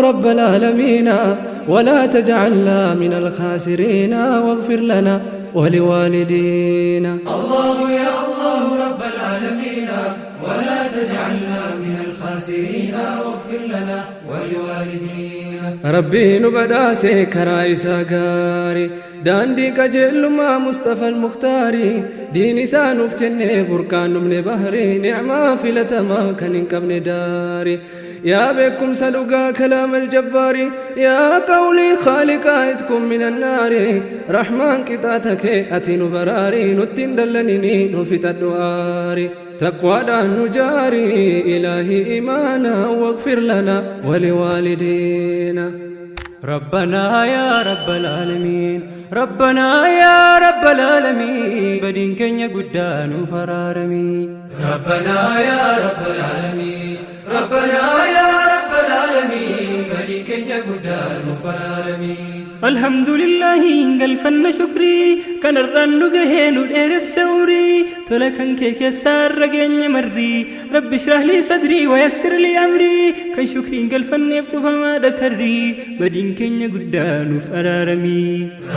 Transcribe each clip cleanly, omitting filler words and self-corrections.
رب العالمين ولا تجعلنا من الخاسرين واغفر لنا ولوالدينا. الله يا الله رب العالمين ولا تجعلنا من الخاسرين واغفر لنا ولوالدينا. ربي نبداسي كرايسا غاري daandii qajeelummaa Mustafa al-Mukhtaari diin isaa nuuf kennee burqaan dhumne bahri nicmaa filatamaa kan hin qabne daari. Yaa beekumsa dhugaa kalaam al-jabbaari yaa qawlii khaaliqaa itkum min annaari rahmaan qixaaxa kee ati nu baraari nutti hin dallanini nu fixadhu aari. Taqwaadhaan nu jaari ilaahii imaana واغفر لنا ولوالدينا. ربنا يا رب العالمين، ربنا يا رب العالمين، بدين كenya guddaa nuuf araarami. ربنا يا رب العالمين، ربنا يا رب العالمين، badii keenya guddaa nuuf araarami. Alhamdulillahi galfanna shukrii kanarraan nu gahee nu dheeresse umrii tola kan kee keessaa irra geenye marrii. رب اشرح لي صدري ويسر لي أمري kan shukriin galfanneef tufamaadha karrii badiin keenya guddaa nuuf araarami.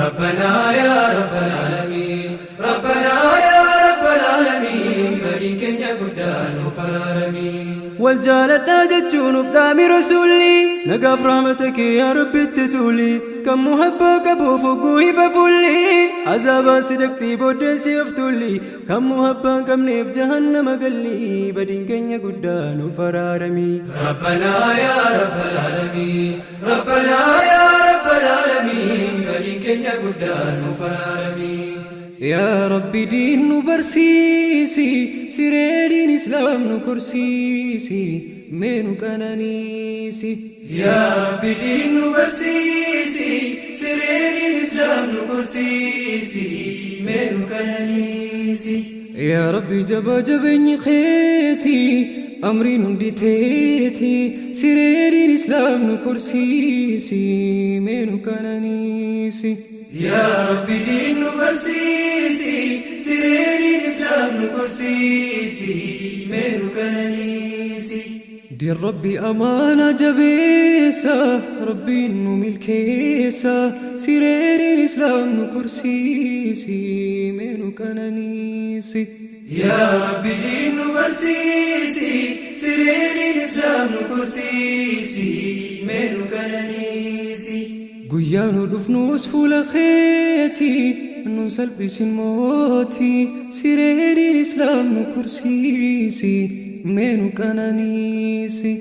ربنا يا رب العالمين، ربنا يا رب العالمين، badii keenya guddaa nuuf araarami. Wal jaaladhaa jechuun uf dhaami rasuulli nagaaf rahmata kee yaa rabbitti tuuli kan muhabbaa qabuuf hogguu ifa fuulli azaabaan si daqxii booddee si of tuulli kan muhabbaa hin qabneef jahannama galli badiin keenya guddaa nuuf araarami. ربنا يا رب العالمين، ربنا يا رب العالمين، badii keenya guddaa nuuf araarami. يا ربي diin nu barsiisi siree diin islaam nu korsiisi mee nu qananiisi. يا ربي diin nu barsiisi siree diin islaam nu korsiisi mee nu qananiisi. يا ربي jabaa jabeenyi keeti amriin hundi teeti siree diin islaam nu korsiisi mee nu qananiisi. يا ربي diin nu barsiisi siree diin islaam nu korsiisi mee nu qananiisi. Diin rabbi amaana jabeessa rabbiin nu milkeessa siree diin islaam nu korsiisi mee nu qananiisi. يا ربي diin nu barsiisi siree diin islaam nu korsiisi mee nu qananiisi. Guyyaa nu dhufnus fuula keeti nu salphisin mootii siree diin islaam nu korsiisi mee nu qananiisi.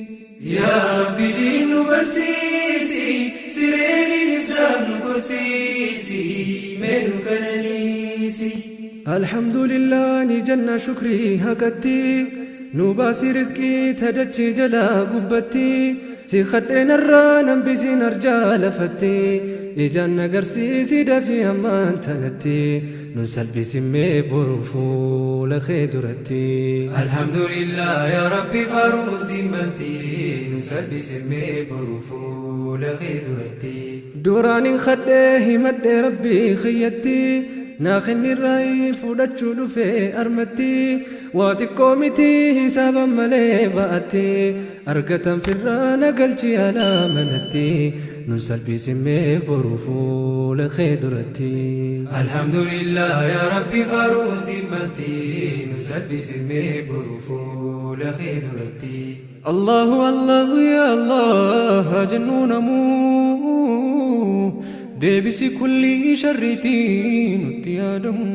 يا ربي diin nu barsiisi siree diin islaam nu korsiisi mee nu qananiisi. الحمد لله ni jenna shukrii haqatti nu baasi rizqii tadachi jala gubbatti si khadheen irraa nambisiin arjaa lafatti ijaan agarsiisi dafii ammaan tanatti nun salphisimmee boru fuula kee duratti. الحمد لله يا ربي فاروسي ملتي نسبس مي برفول خدرتي. Duraanin khadhee himadhee rabbii kiyyatti naa kenni irraa fudhachuu dhufee armatti waa xiqqoo miti hisaaban malee ba'atti argatan firraa na galchi alaa manatti nun salphisimmee boru fuula kee duratti. الحمد لله يا ربي فاروسي ملتي نسبس مي برفول خدرتي. الله الله يا الله jennu namuu deebisi kulli sharriitii nutti yaadamu.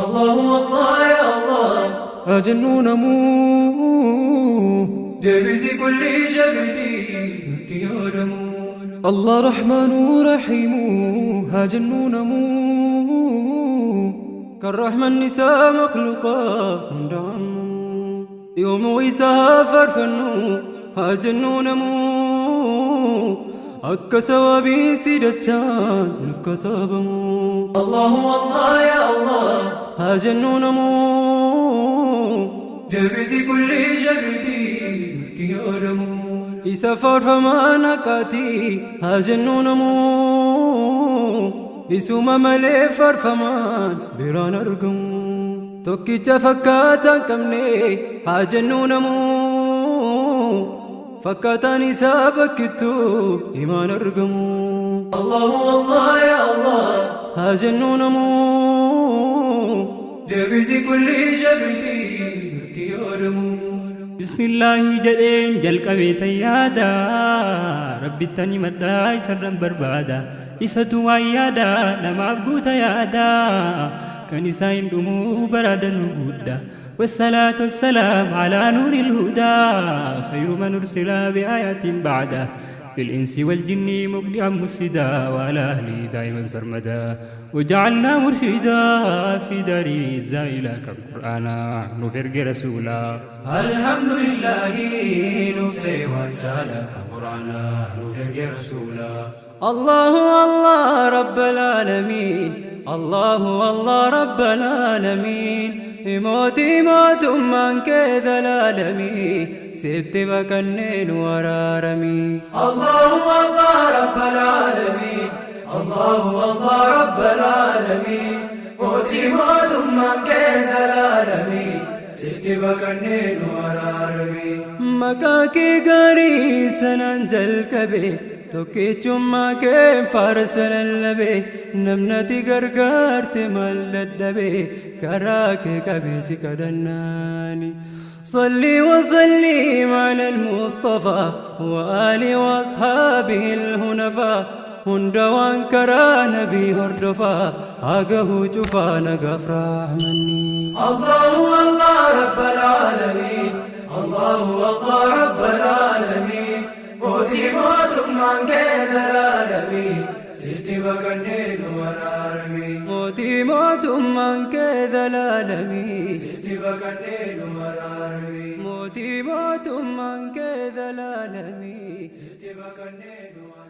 الله الله يا الله Jennu namuu deebisi kulli sharriitii nutti yaadamu. الله رحمن رحيم haa jennu namuu Kan rahmanni isaa makhluuqaa hunda ammu yoomuu isaa faarfannu haa jennu namuu akka sawabii si dachaan nuuf katabamu. الله الله يا الله haa jennu namuu deebisi kulli sharriitii nutti yaadamu. Isa faarfamaan haqaatii haa jennu namuu isuma malee faarfamaan biraan argamu. Tokkicha fakkaataa hin qabne haa jennu namuu. Fakkaataan isaa bakkittuu himaan argamu. Allahu Allah ya Allah haa jennu namuu. Deebisi kulli sharriitii nutti yaadamu. Bismillaahi jedheen jalqabee tan yaada, Rabbittan himadhaa isarran barbaada, Isatu waan yaada namaaf guuta yaada, Kan isaa hin dhumuu baraa danuu gudda. Wassalaatu wassalaam alaa nuuril hudaa, Khayru man ursila bi aayatin ba'da, Fil insi wal jinni muqdi'an musida, Wa alaa ahlii daa'iman sarmada, Waja'alnaa murshida fi daarii zaa'ila, Kan Qur'aana nuuf erge rasuula. Alhamdulillaahi nuuf ta'e waan caala, Kan Qur'aana nuuf erge rasuula. Allahu Allah Rabbal Aalamiin, Allahu Allah Rabbal Aalamiin, Mootii mootummaan kee zalaalamii, sitti baqannee nu araaramii. Allahu Allah Rabbal Aalamiin, Allahu Allah Rabbal Aalamiin, Mootii mootummaan kee zalaalamii, sitti baqannee nu araaramii. Maqaa kee gaarii sanaan jalqabe, tokkichummaa kee faarsa lallabe, namnati gargaarte maal dadhabe, karaa kee qabeesi kadhannaani. صلي وسلم على المصطفى وآله وأصحابه الهنفاء، hunda waan karaa nabii hordofaa hagahu cufaa nagaaf rahmanni. Allahu Allah Rabbal Aalamiin, Allahu Allah Rabbal Aalamiin, Mootii mootummaan kee zalaalamii, sitti baqannee nu araaramii. Mootii mootummaan kee zalaalamii, Sitti baqannee nu araaramii. Mootii mootummaan kee zalaalamii, Sitti baqannee nu araaramii.